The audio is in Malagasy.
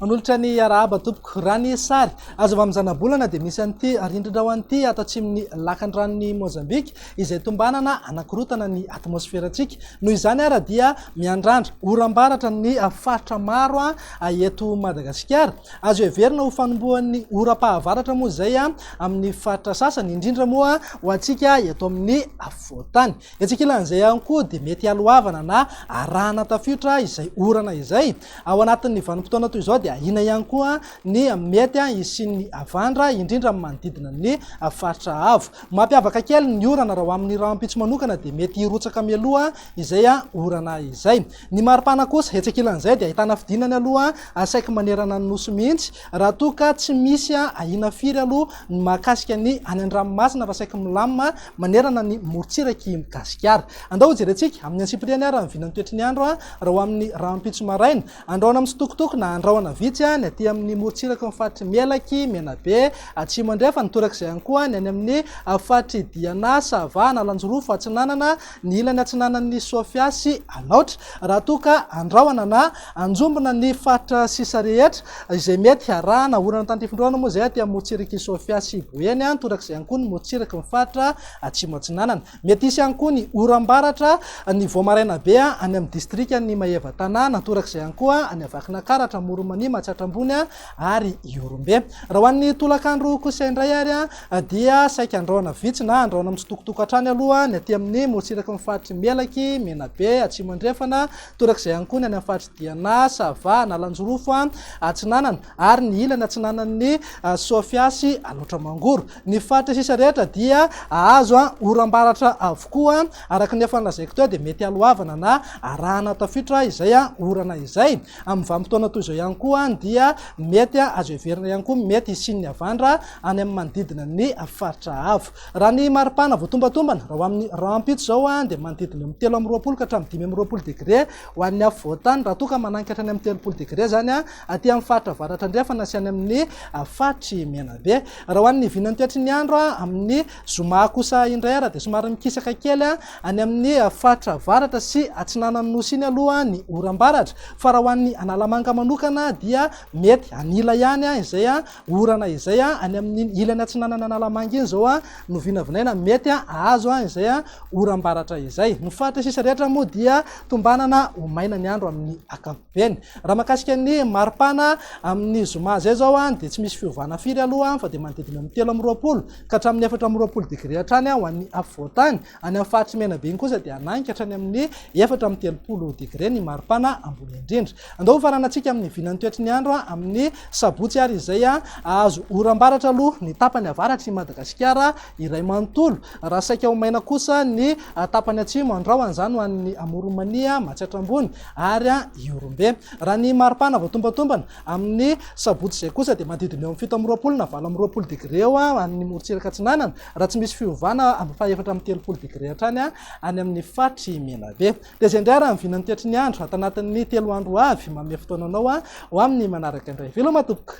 Manolotra ny arahaba tompoko. Raha ny sary azo avy amin'ny zanabolana dia misy an'ity rindrin-drahona ity ato atsimon'ny lakandranon'i Mozambika izay tombanana hanakorotana ny atmosferantsika. Noho izany ara dia miandrandra oram-baratra ny faritra maro eto Madagasikara. Azo heverina ho fanombohan'ny oram-pahavaratra moa izay amin'ny faritra sasany, indrindra moa ho antsika eto amin'ny afovoan-tany. Etsy ankilan'izay ihany koa dia mety haloavana na arahana tafiotra izay orana izay. Ao anatin'ny vanim-potoana toy izao dia ahiana ihany koa ny mety hisian'ny havandra, indrindra amin'ny manodidina ny faritra avo. Mampiavaka kely ny orana raha ho amin'ny rahampitso manokana dia mety hirotsaka mialoha izay orana izay. Ny maripana kosa, etsy ankilan'izay, dia ahitana fidinany aloha saiky manerana ny Nosy mihitsy, raha toa ka tsy misy ahiana firy aloha ny mahakasika ny any an-dranomasina fa saiky milamina manerana ny morontsirak'i Gasikara. Andao hojerentsika amin'ny antsipiriany ary ny vinan'ny toetry ny andro raha ho amin'ny rahampitso maraina. Andrahona mitsitokotoko na andrahona vitsy ny aty amin'ny morontsiraky ny faritr'i Melaky, Menabe, Atsimo Andrefana, torak'izay ihany koa ny any amin'ny faritr'i Diana, Sava, Analanjirofo, Atsinanana, ny ilany atsinanan'i Sofia sy Alaotra, raha toa ka andrahona na anjombona ny faritra sisa rehetra izay mety harahana orana tandrifin-drano moa izay aty amin'ny morontsirak'i Sofia sy Boeny, torak'izay ihany koa ny morontsiraky ny faritra Atsimo Atsinanana. Mety hisy ihany koa ny oram-baratra ny vao maraina be any amin'ny distrikan'i Maevatanàna, torak'izay ihany koa any Vakinakaratra, Amoron'i Mania, Matsiatra Ambony ary Ihorombe. Raha ho an'ny tolakandro kosa indray ary dia saika andrahona vitsy na andrahona mitsitokotoko hatrany aloha ny aty amin'ny morontsiraky ny faritr'i Melaky, Menabe, Atsimo Andrefana, torak'izay ihany koa ny any amin'ny faritr'i Diana, Sava, Analanjirofo, Atsinanana ary ny ilany atsinanan'i Sofia sy Alaotra Mangoro. Ny faritra sisa rehetra dia hahazo oram-baratra avokoa. Araka ny efa nolazaiko teo dia mety haloavana na arahana tafiotra izay orana izay. Amin'ny vanim-potoana toy izao ihany koa dia mety azo heverina ihany koa mety hisian'ny havandra any amin'ny manodidina ny faritra avo. Raha ny maripana voatombatombana, raha ho amin'ny rahampitso izao dia manodidina eo amin'ny 23 ka hatramin'ny 25 degre ho an'ny afovoan-tany raha toa ka mananika hatrany amin'ny 30 degre izany aty amin'ny faritra avaratra andrefana sy any amin'ny faritr'i Menabe. Raha ho an'ny vinan'ny toetry ny andro amin'ny zoma kosa indray ara dia somary mikisaka kely any amin'ny faritra avaratra sy atsinanan'ny nosy iny aloha ny oram-baratra fa raha ho an'ny Analamanga manokana dia mety hanila ihany izay orana izay any amin'iny ilany atsinanana Analamanga iny izao no vinavinaina mety hahazo izay oram-baratra izay. Ny faritra sisa rehetra moa dia tombanana ho maina ny andro amin'ny ankapobeny. Raha mahakasika ny maripana amin'ny zoma izay izao dia tsy misy fiovana firy aloha fa dia manodidina amin'ny 23 ka hatramin'ny 24 degre hatrany ho an'ny afovoan-tany. Any amin'ny faritr'i Menabe iny kosa dia hanainga hatrany amin'ny 34 degre ny maripana ambony indrindra. Andao hofaranantsika amin'ny vinan'ny toetry ny andro amin'ny sabotsy ary izay hahazo oram-baratra aloha ny tapany avaratr'i Madagasikara iray manontolo. Raha saika ho maina kosa ny tapany atsimo, andrahona izany ho an'ny Amoron'i Mania, Matsiatra Ambony ary Ihorombe. Raha ny maripana voatombatombana amin'ny sabotsy izay kosa dia manodidina eo amin'ny 27 na 28 degre eo any morontsiraka atsinanana, raha tsy misy fiovana amin'ny faha 34 degre hatrany any amin'ny faritr'i Menabe. Dia izay indray raha ny vinan'ny toetry ny andro ato anatin'ny 3 andro ho avy, manome fotoana anao ho amin'ny manaraka indray. Veloma tompoko!